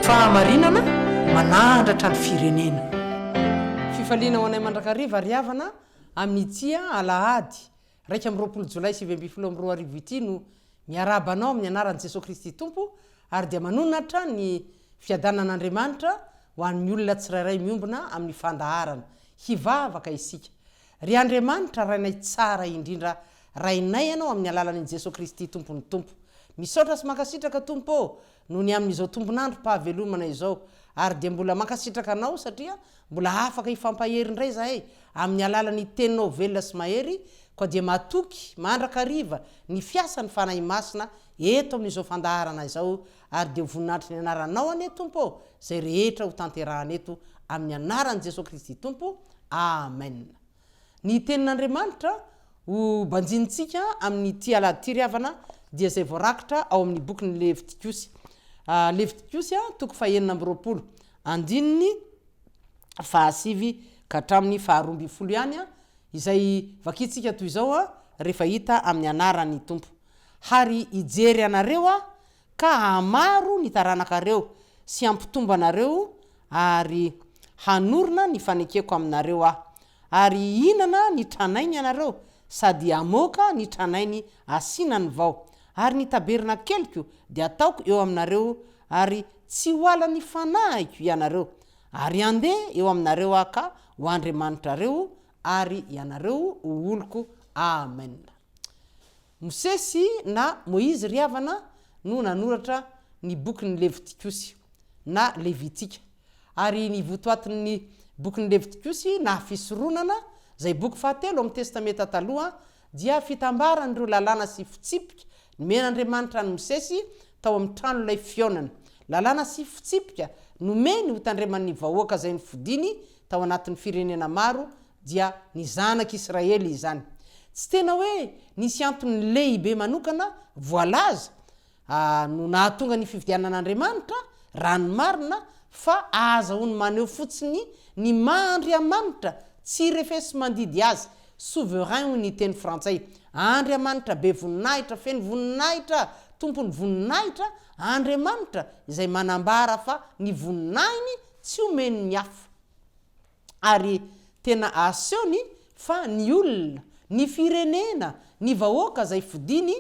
Fahamarinana manandratra ny firenena. Fifaliana ho anay mandrakariva ry havana amin'ity alahady 21 jolay 2019 ity no miarahaba anao amin'ny anaran'i Jesoa Kristy Tompo ary dia manonona hatrany ny fiadanan'Andriamanitra ho an'ny olona tsirairay miombona amin'ny fandaharana. Hivavaka isika. Ry Andriamanitra Rainay tsara indrindra, Rainay Ianao amin'ny alalan'i Jesoa Kristy Tompon'ny Tompo. Misaotra sy mankasitraka Tompo ô, noho ny amin'izao tombon'androm-pahavelomana izao, ary dia mbola mankasitraka Anao satria mbola afaka hifampahery indray izahay amin'ny alalan'ny Teninao velona sy mahery, koa dia matoky mandrakariva ny fiasan'ny Fanahy Masina eto amin'izao fandaharana izao, ary dia ho voninahitry ny Anaranao anie Tompo ô, izay rehetra ho tanterahana eto amin'ny Anaran'i Jesoa Kristy Tompo, Amen. Ny tenin'Andriamanitra ho banjinintsika amin'ity alahady ity ry havana dia izay voarakitra ao amin'ny bokin'ny Levitikosy. Levitikosy toko fahenina amby roapolo, andininy fahasivy ka hatramin'ny faharoa ambin'ny folo ihany, izay vakintsika toy izao rehefa hita amin'ny anaran'ny Tompo. Ary hijery anareo aho ka hahamaro ny taranakareo sy hampitombo anareo ary hanorina ny fanekeko aminareo Aho. Ary hihinana ny tranainy ianareo sady hamoaka ny tranainy asiana ny vao. Ary ny tabernakeliko dia hataoko eo aminareo ary tsy ho halan'ny fanahiko ianareo. Ary handeha eo aminareo Aho ka ho Andriamanitrareo ary ianareo ho oloko. Amen. Mosesy na Môizy ry havana no nanoratra ny bokin'ny Levitikosy na Levitika. Ary ny votoatin'ny bokin'ny Levitikosy na Fisoronana, izay boky fahatelo amin'ny Testamenta Taloha, dia fitambaran'ireo lalàna sy fitsipika nomen'Andriamanitra an'i Mosesy tao amin'ny tranolay fihaonana. Lalàna sy fitsipika nomeny hotandreman'ny vahoaka izay nofidiny tao anatin'ny firenena maro dia ny zanak' Israely izany. Tsy tena hoe nisy antony lehibe manokana voalaza no nahatonga ny fifidianana Andriamanitra, raha ny marina, fa ahazahoany maneho fotsiny ny maha Andriamanitra tsy refesi-mandidy azy, souverain hoy ny teny frantsay, Andriamanitra be voninahitra, feno voninahitra, tompon'ny voninahitra, Andriamanitra izay manambara fa ny voninahiny tsy omeny ny hafa. Ary tena asehony fa ny olona, ny firenena, ny vahoaka izay fidiny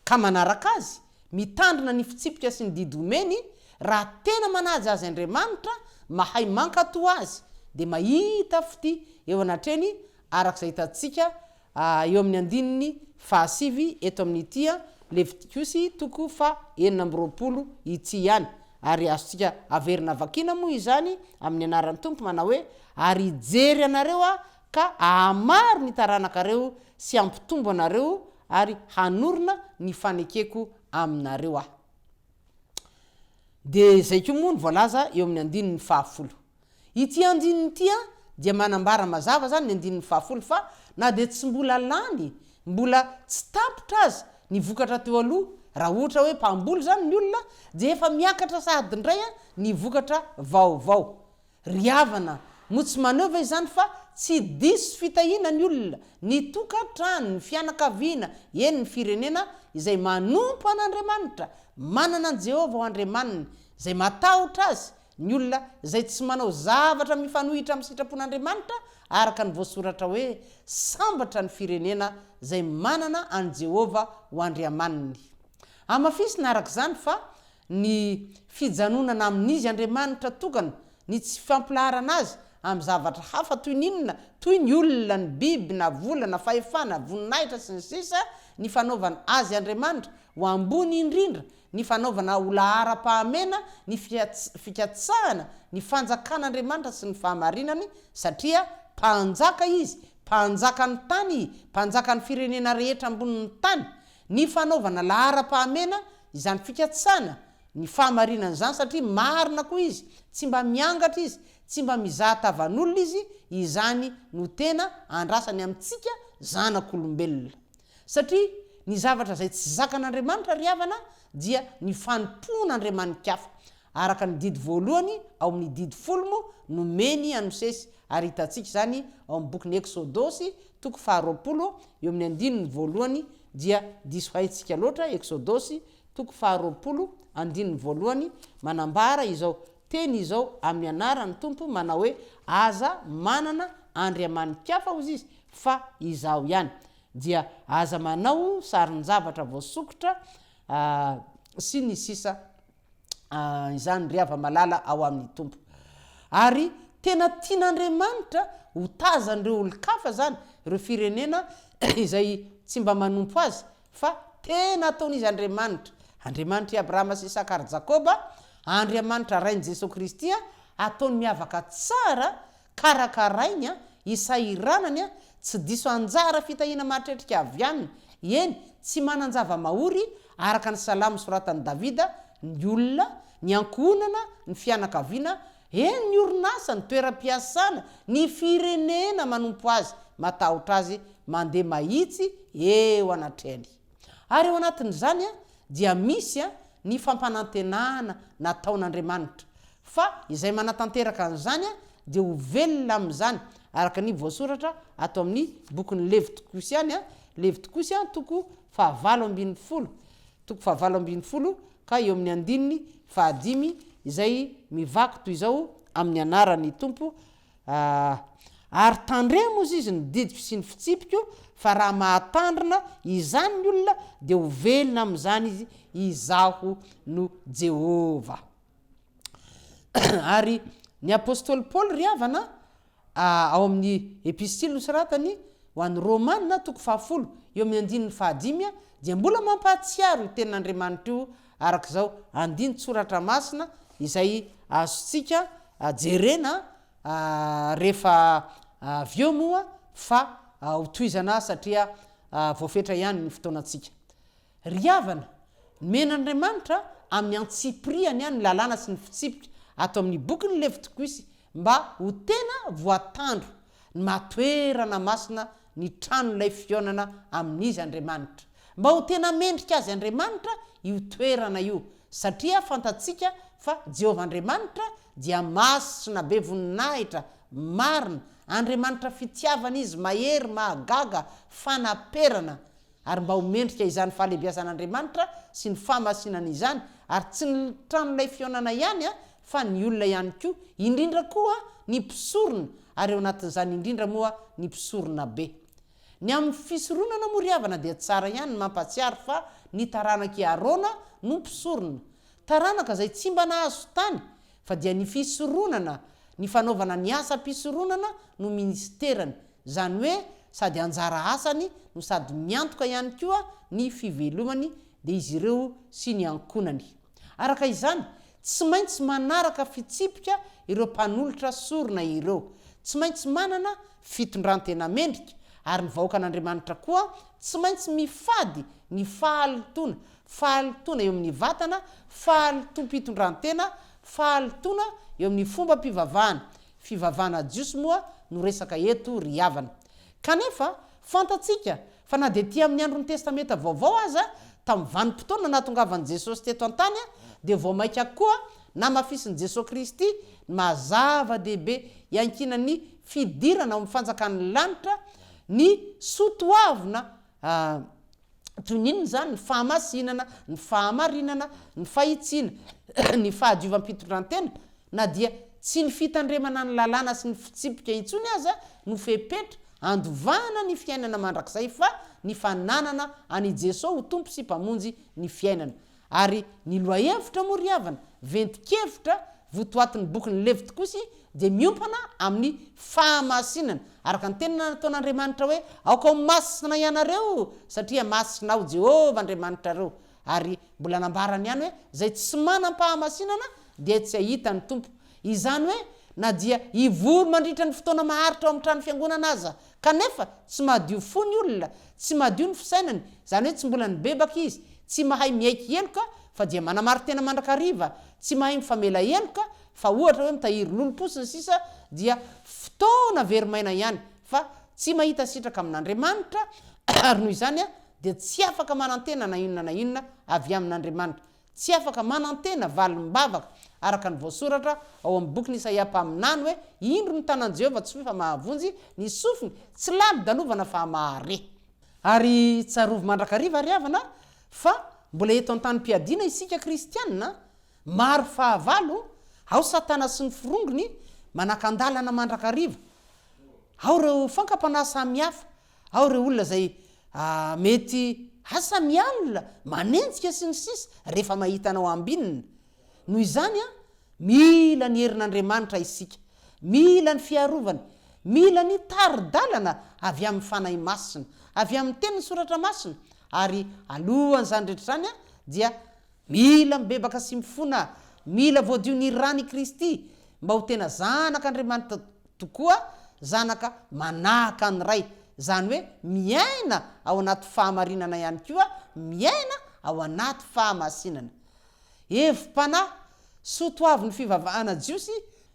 ka manaraka azy, mitandrina ny fitsipika sy ny didy omeny, raha tena manaja azy Andriamanitra, mahay mankatò azy, dia mahita fitia eo anatreny araka izay hitantsika eo amin'ny andininy fahasivy eto amin'ity Levitikosy toko faha 26 ity ihany, ary azontsika averina vakiana moa izany amin'ny anaran'ny Tompo manao hoe, Ary hijery anareo Aho ka hahamaro ny taranakareo sy hampitombo anareo ary hanorina ny fanekeko aminareo Aho. Dia izay koa moa no voalaza eo amin'ny andininy fahafolo. Ity andininy ity dia manambara mazava izany ny andininy fahafolo fa na dia tsy mbola lany, mbola tsy tapitra aza ny vokatra teo aloha, raha ohatra hoe mpamboly izany ny olona dia efa miakatra sahady indray ny vokatra vaovao. Ry havana, moa tsy maneho ve izany fa tsy diso fitahiana ny olona, ny tokantrano, ny fianakaviana, eny ny firenena izay manompo an'Andriamanitra, manana an'i Jehovah ho Andriamaniny, izay matahotra Azy, Ny olona izay tsy manao zavatra mifanohitra amin'ny sitrapon'Andriamanitra, araka ny voasoratra hoe, Sambatra ny firenena izay manana an'i Jehovah ho Andriamaniny. Hamafisina araka izany fa ny fijanonana amin'Izy Andriamanitra tokana, ny tsy fampilaharana Azy amin'ny zavatra hafa toy ny inona, toy ny olona, ny biby, na vola, na fahefana, voninahitra, sy ny sisa, ny fanaovana Azy Andriamanitra ho ambony indrindra ny fanaovana ho laharam-pahamena ny fikatsahana ny fanjakan'Andriamanitra sy ny fahamarinany, satria Mpanjaka Izy, Mpanjakan'ny tany, Mpanjakan'ny firenena rehetra ambonin'ny tany. Ny fanaovana laharam-pahamena izany fikatsahana ny fahamarinana izany, satria marina koa Izy, tsy mba miangatra Izy, tsy mba mizaha tavan'olona Izy, izany no tena andrasany amintsika zanak'olombelona. Satria ny zavatra izay tsy zakan'Andriamanitra ry havana dia ny fanompoana andriamani-kafa, araka ny didy voalohany ao amin'ny didy folo moa nomeny an'i Mosesy, ary hitantsika izany ao amin'ny bokin'ny Eksodosy toko faharoapolo eo amin'ny andininy voalohany dia diso haintsika loatra, Eksodosy toko faharoapolo andininy voalohany manambara izao. teny izao amin'ny anaran'ny Tompo manao hoe, Aza manana andriamani-kafa, hozy izy, fa Izaho ihany. Dia aza manao sarin-javatra voasokitra, sy ny sisa izany ry hava-malala ao amin'ny Tompo. Ary tena tian'Andriamanitra ho tazan'ireo olon-kafa izany, ireo firenena izay tsy mba manompo Azy, fa tena ataon'Izy Andriamanitra, Andriamanitr'i Abrahama sy Isaka ary Jakoba, Andriamanitra Rain'i Jesoa Kristy, ataony miavaka tsara karakarainy, isahiranany, tsy diso anjara fitahiana mahatretrika avy aminy, eny, tsy manan-java-mahory, araka ny Salamo soratan'i Davida, ny olona, ny ankohonana, ny fianakaviana, eny, ny orinasa, ny toeram-piasana, ny firenena manompo azy, matahotra azy, mandeha mahitsy eo anatrehany. Ary ao anatin'izany dia misy ny fampanantenana nataon'Andriamanitra, fa izay manatanteraka an'izany dia ho velona amin'izany, araka ny voasoratra ato amin'ny bokin'ny Levitikosy ihany, Levitikosy toko fahavalo ambinifolo, toko fahavalo ambinifolo ka eo amin'ny andininy fahadimy, izay mivaky toy izao amin'ny anaran'ny Tompo, Ary tandremo ozy izy ny didiko sy ny fitsipiko, fa raha mahatandrina izany ny olona, dia ho velona amin'izany izy, Izaho no Jehovah. Ary ny apostoly Paoly ry havana, ao amin'ny epistily nosoratany ho an'ny Romana, toko fahafolo, eo amin'ny andininy fahadimy, dia mbola mampahatsiaro io tenin'Andriamanitra io araka izao andinin-tsoratra masina izay azontsika jerena rehefa avy eo moa fa hotohizana satria voafetra ihany ny fotoanantsika. Ry havana, nomen'Andriamanitra amin'ny antsipirihany ny lalàna sy ny fitsipika ato amin'ny bokin'ny Levitikosy mba ho tena voatandro ny maha toerana masina ny tranolay fihaonana amin'Izy Andriamanitra. Mba ho tena mendrika Azy Andriamanitra io toerana io, satria fantatsika fa Jehovah Andriamanitra dia masina, be voninahitra, marina, Andriamanitra fitiavana Izy, mahery, mahagaga, fanaperana. Ary mba ho mendrika izany fahalehibiazan'Andriamanitra sy ny fahamasinany izany, ary tsy ny tranolay fihaonana ihany fa ny olona ihany koa, indrindra koa ny mpisorona, ary ao anatin'izany indrindra moa ny mpisoronabe. Ny amin'ny fisoronana moa ry havana dia tsara ihany ny mampahatsiaro fa ny taranak'i Arona no mpisorona. Taranaka izay tsy mba nahazo tany fa dia ny fisoronana, ny fanaovana ny asam-pisoronana no ministerany, izany hoe sady anjara asany no sady miantoka ihany koa ny fivelomany dia izy ireo sy ny ankohonany. Araka izany, tsy maintsy manaraka fitsipika ireo mpanolotra sorona ireo. Tsy maintsy manana fitondran-tena mendrika, ary ny vahoakan'Andriamanitra koa tsy maintsy mifady ny fahalotoana, fahalotoana eo amin'ny vatana, fahalotoam-pitondran-tena, fahalotoana eo amin'ny fombam-pivavahana. Fivavahana jiosy moa no resaka eto ry havana. Kanefa, fantatsika fa na dia aty amin'ny andron'ny Testamenta Vaovao aza, tamin'ny vanim-potoana nahatongavan'i Jesosy teto an-tany, dia vao mainka koa namafisin'i Jesosy Kristy ny maha zava-dehibe iankinan'ny fidirana ao amin'ny fanjakan'ny lanitra ny soatoavina Toy ny inona izany? Ny fahamasinana, ny fahamarinana, ny fahitsiana, ny fahadiovam-pitondrantena, na dia tsy ny fitandremana ny lalàna sy ny fitsipika intsony aza no fepetra andovana ny fiainana mandrakizay fa ny fananana an' i Jesoa ho Tompo sy Mpamonjy ny fiainana. Ary ny lohahevitra moa ry havana, ventin-kevitra votoatin'ny bokin'ny Levitikosy dia miompana amin'ny fahamasinana, araka ny teny nataon'Andriamanitra hoe, Aoka ho masina ianareo, satria masina Aho Jehovah Andriamanitrareo. Ary mbola nambarany ihany hoe, Izay tsy manam-pahamasinana dia tsy hahita ny Tompo. Izany hoe, na dia hivory mandritra ny fotoana maharitra ao amin'ny trano fiangonana aza, kanefa tsy madio fo ny olona, tsy madio ny fisainany, izany hoe tsy mbola nibebaka izy, tsy mahay miaiky heloka fa dia manamari-tena mandrakariva, tsy mahay mifamela heloka fa ohatra hoe mitahiry lolompo sy ny sisa dia fotoana very maina ihany fa tsy mahita sitraka amin'Andriamanitra ary noho izany dia tsy afaka manantena na inona na inona avy amin'Andriamanitra. Tsy afaka manantena valim-bavaka, araka ny voasoratra ao amin'ny bokin'i Isaia mpaminany hoe, Indro ny tanan'i Jehovah tsy fohy fa mahavonjy, ny sofiny tsy lalodalovana fa mahare. Ary tsarovy mandrakariva ry havana fa mbola eto an-tanim-piadiana isika kristiana, maro fahavalo, Ao Satana sy ny forongony manakan-dalana mandrakariva. Ao ireo fankam-panahy samihafa, ao ireo olona izay mety asa mialona, manenjika sy ny sisa rehefa mahita anao ambinina. Noho izany, mila ny herin'Andriamanitra isika, mila ny fiarovany, mila ny tari-dalana avy amin'ny Fanahy Masina, avy amin'ny Tenin'ny Soratra Masina, ary alohan'izany rehetra izany dia Mila mibebaka sy mifona, mila voadio ny ran' i Kristy mba ho tena zanak' Andriamanitra tokoa, zanaka manahaka ny Ray, izany hoe miaina ao anaty fahamarinana ihany koa, miaina ao anaty fahamasinana. Hevi-panahy, soa toavin'ny fivavahana jiosy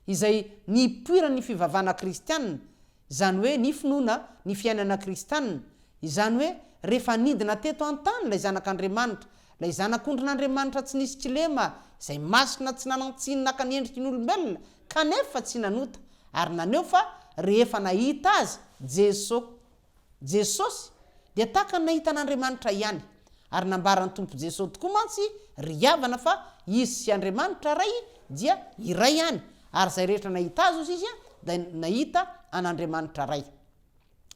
izay nipoiran'ny fivavahana kristiana, Izany hoe ny finoana ny fiainana kristanina, izany hoe rehefa nidina teto an-tany ilay Zanak'Andriamanitra, ilay Zanak'ondrin'Andriamanitra tsy nisy kilema, izay masina tsy nanan-tsiny naka ny endriky ny olombelona kanefa tsy nanota, ary naneho fa rehefa nahita Azy Jeso, Jesosy, dia tahaka ny nahita an'Andriamanitra ihany. Ary nambaran'ny Tompo Jeso tokoa mantsy ry havana fa Izy sy Andriamanitra Ray dia iray ihany, ary izay rehetra nahita Azy hozy Izy dia nahita an'Andriamanitra Ray.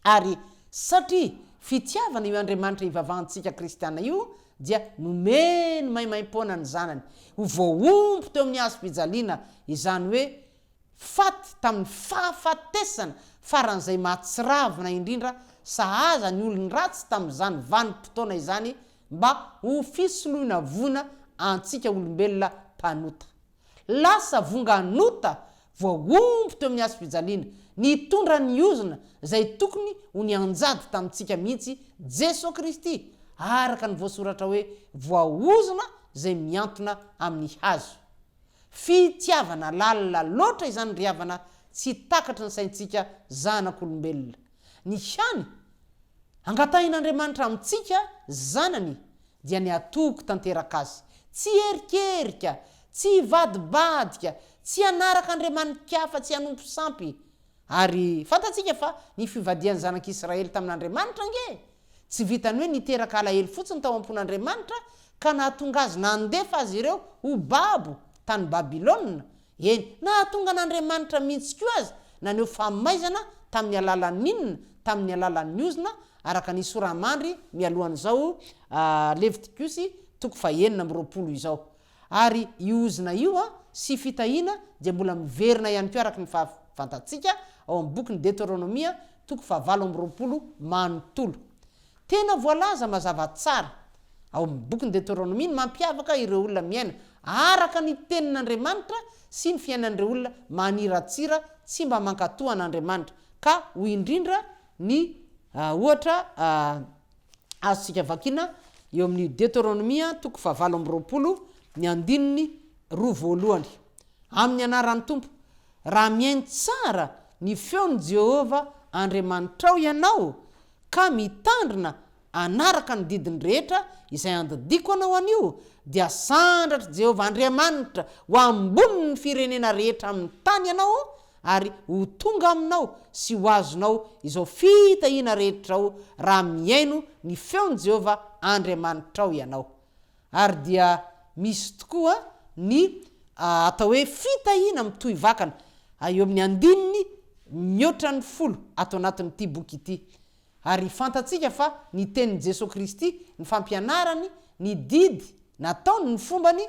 Ary satria fitiavana io Andriamanitra ivavahantsika kristiana io dia nomeny maimaimpoana ny Zanany ho voahombo teo amin'ny hazo fijaliana, izany hoe faty tamin'ny fahafatesana faran'izay mahatsiravina indrindra sahaza ny olon-dratsy tamin'izany vanim-potoana izany mba ho fisoloina voina antsika olombelona mpanota. Lasa vongan'ota voahombo teo amin'ny hazo fijaliana, nitondra ny ozona izay tokony ho nianjady tamintsika mihitsy Jesoa Kristy, araka ny voasoratra hoe voaozona izay mihantona amin'ny hazo. Fitiavana lalina loatra izany ry havana tsy takatry ny saintsika zanak'olombelona. Ny hany angatahin'Andriamanitra amintsika zanany dia ny hatoky tanteraka Azy. Tsy hierikerika, tsy hivadibadika, tsy hanaraka andriamani-kafa, tsy hanompo sampy. Ary fantatsika fa ny fivadihan'ny zanak'Israely tamin'Andriamanitra ange tsy vitan'ny hoe niteraka alahelo fotsiny tao am-pon'Andriamanitra ka nahatonga azy nandefa azy ireo ho babo tany Babylona, eny, nahatonga an'Andriamanitra mihitsy koa aza naneho famaizana tamin'ny alalan'ny inona? Tamin'ny alalan'ny ozona, araka ny sora-mandry mialohan'izao Levitikosy toko fahenina amby 20 izao. Ary io ozona io sy fitahiana dia mbola miverina ihany koa araka ny fahafantatsika ao amin'ny bokin'ny Deteronomia toko fahavalo amby 20 manontolo. Tena voalaza mazava tsara ao amin'ny bokin'ny Deteronomia ny mampiavaka ireo olona miaina araka ny tenin'Andriamanitra sy ny fiainan'ireo olona maniratsira tsy mba mankatò an'Andriamanitra ka hoy indrindra ny ohatra Azontsika vakiana eo amin'ny Deteronomia toko fahavalo amby 20 ny andininy roa voalohany. Amin'ny anaran'ny Tompo, raha mihaino tsara ny feon'i Jehovah Andriamanitrao ianao ka mitandrina hanaraka ny didiny rehetra izay andidiako anao anio, dia sandratr'i Jehovah Andriamanitra ho ambonin'ny firenena rehetra amin'ny tany ianao, ary ho tonga aminao sy ho azonao izao fitahiana rehetra izao raha mihaino ny feon'i Jehovah Andriamanitrao ianao. Ary dia misy tokoa ny atao hoe fitahiana mitohy vakana eo amin'ny andininy mihoatra ny folo ato anatin'ity boky ity. Ary fantatsika fa ny tenin'i Jesoa Kristy, ny fampianarany, ny didy nataony, ny fombany,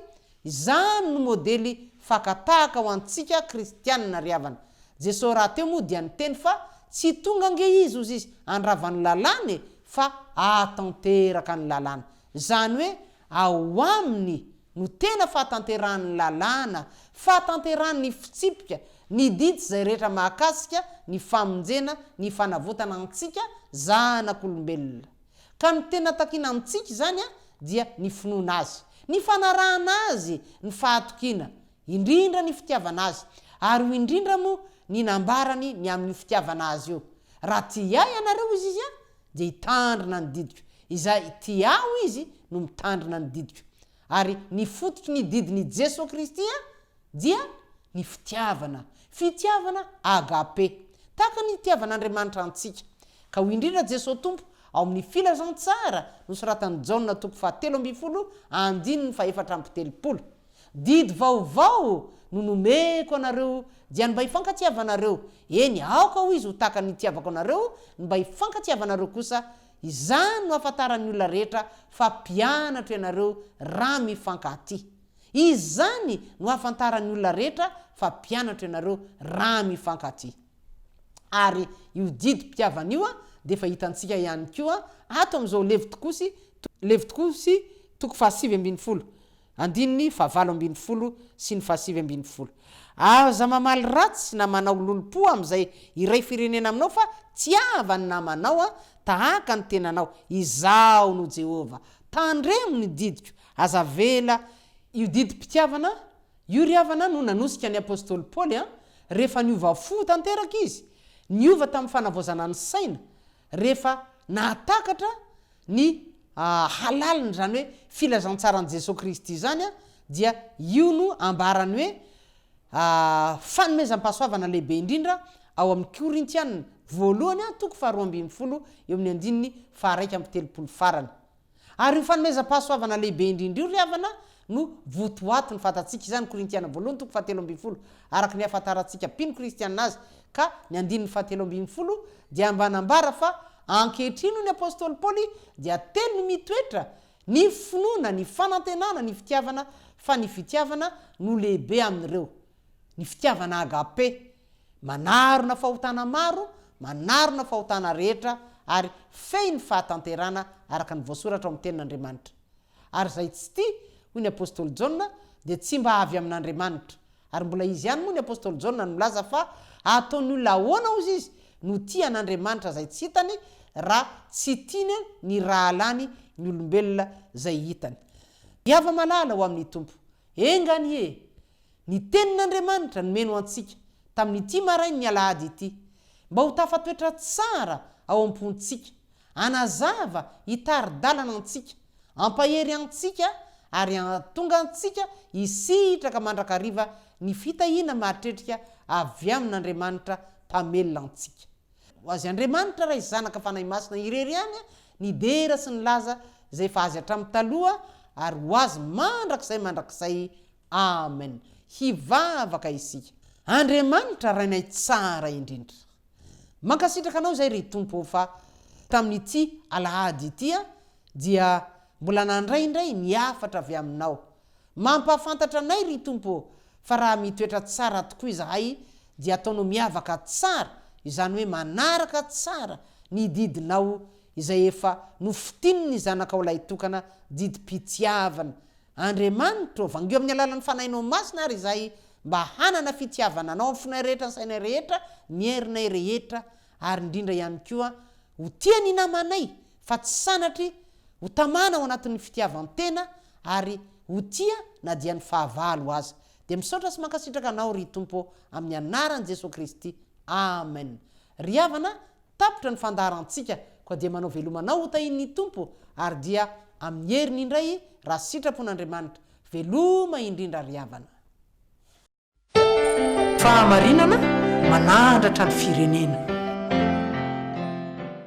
izany no modely faka-tahaka ho antsika kristianina ry havana. Jesoa rahateo moa dia niteny fa tsy tonga ange Izy hozy Izy handrava ny lalàna e, fa hahatanteraka ny lalàna. Izany hoe ao Aminy no tena fahatanterahan'ny lalàna, fahatanterahan'ny fitsipika, ny didy sy izay rehetra mahakasika ny famonjena, ny fanavotana antsika zanak'olombelona. Ka ny tena takiana amintsika izany dia ny finoana Azy, ny fanarahana Azy, ny fahatokiana, indrindra ny fitiavana Azy, ary ho indrindra moa ny nambarany ny amin'io fitiavana Azy io, Raha tia Ahy ianareo, hozy Izy, dia hitandrina ny didiko. Izay tia Ahy izy no mitandrina ny didiko. Ary ny fototry ny didin' i Jesoa Kristy dia ny fitiavana, fitiavana agape, tahaka ny itiavan' Andriamanitra antsika. Ka hoy indrindra Jesoa Tompo ao amin' ny Filazantsara nosoratan'i Jaona toko fahatelo ambin'ny folo andininy fahefatra amby 30, Didy vaovao no nomeko anareo, dia ny mba hifankatiavanareo. Eny, aoka hoy izy ho tahaka ny nitiavako anareo, ny mba hifankatiavanareo kosa. Izany no ahafantaran'ny olona rehetra fa mpianatro ianareo raha mifankatia. Izany no ahafantaran'ny olona rehetra fa mpianatro ianareo raha mifankatia. Ary io didim-pitiavana io dia efa hitantsika ihany koa ato amin'izao Levitikosy Levitikosy toko fahasivy ambinifolo, andininy fahavalo ambinifolo sy ny fahasivy ambinifolo. Aza mamaly ratsy na manao lolompo amin'izay iray firenena aminao fa tiava ny namanao tahaka ny tenanao. Izaho no Jehovah. Tandremo ny didiko. Aza avela io didim-pitiavana io ry havana no nanosika ny apostoly Paoly rehefa niova fo tanteraka izy, niova tamin'ny fanavaozana ny saina, rehefa nahatakatra ny halaliny izany hoe filazantsaran'i Jesoa Kristy izany dia io no ambarany hoe fanomezam-pahasoavana lehibe indrindra ao amin'ny Korintiana voalohany toko faharoa ambinifolo eo amin'ny andininy faha 31 farany. Ary io fanomezam-pahasoavana lehibe indrindra io ry havana no votoatiny, fantatsika izany, Korintiana voalohany toko fahatelo ambinifolo, araka ny ahafantarantsika mpino kristiana azy, ka ny andininy fahatelo ambinifolo dia mba nambara fa ankehitriny hoy ny apostoly Paoly dia telo no mitoetra, ny finoana, ny fanantenana, ny fitiavana, fa ny fitiavana no lehibe amin'ireo, ny fitiavana agape. Manarona fahotana maro, manarona fahotana rehetra ary fehy ny fahatanterana araka ny voasoratra ao amin'ny Tenin'Andriamanitra. Ary izay tsy tia, hoy ny apostoly Jaona, dia tsy mba avy amin'Andriamanitra. Ary mbola izy ihany moa ny apostoly Jaona no milaza fa ataon'ny olona ahoana hozy izy no tia an'Andriamanitra izay tsy hitany raha tsy tiany ny rahalany ny olombelona izay hitany. Ry hava-malala ho amin'ny Tompo, enga anie Ny Tenin'Andriamanitra nomeny ho antsika tamin'ity marain'ny alahady ity, mba ho tafatoetra tsara ao am-pontsika, hanazava, hitari-dalana antsika, hampahery antsika ary hahatonga antsika hisitraka mandrakariva ny fitahiana mahatretrika avy amin'Andriamanitra Mpamelona antsika. Ho Azy Andriamanitra Ray Zanaka Fanahy Masina irery ihany ny dera sy ny laza izay efa Azy hatramin'ny taloha ary ho Azy mandrakizay mandrakizay. Amen. Hivavaka isika. Andriamanitra Rainay tsara indrindra. Mankasitraka Anao izay ry Tompo ô fa tamin'ity alahady ity dia mbola nandray indray ny hafatra avy Aminao. Mampahafantatra anay ry Tompo ô fa raha mitoetra tsara tokoa izahay dia ataonao miavaka tsara, izany hoe manaraka tsara ny didinao izay efa nofintinin'ny Zanakao Lahitokana, didim-pitiavana. Andriamanitra ô, vangio amin'ny alalan'ny Fanahinao Masina ary izahay mba hanana fitiavana Anao amin'ny fonay rehetra, ny sainay rehetra, ny herinay rehetra, ary indrindra ihany koa ho tia ny namanay fa tsy sanatry ho tamana ao anatin'ny fitiavan-tena ary ho tia na dia ny fahavalo aza. Dia misaotra sy mankasitraka Anao ry Tompo ô, amin'ny anaran'i Jesoa Kristy. Amen. Ry havana, Tapitra ny fandaharantsika, koa dia manao veloma anao ho tahin'ny Tompo, ary dia amin'ny heriny indray raha sitrapon'Andriamanitra. Veloma indrindra ry havana. Fahamarinana manandratra ny firenena.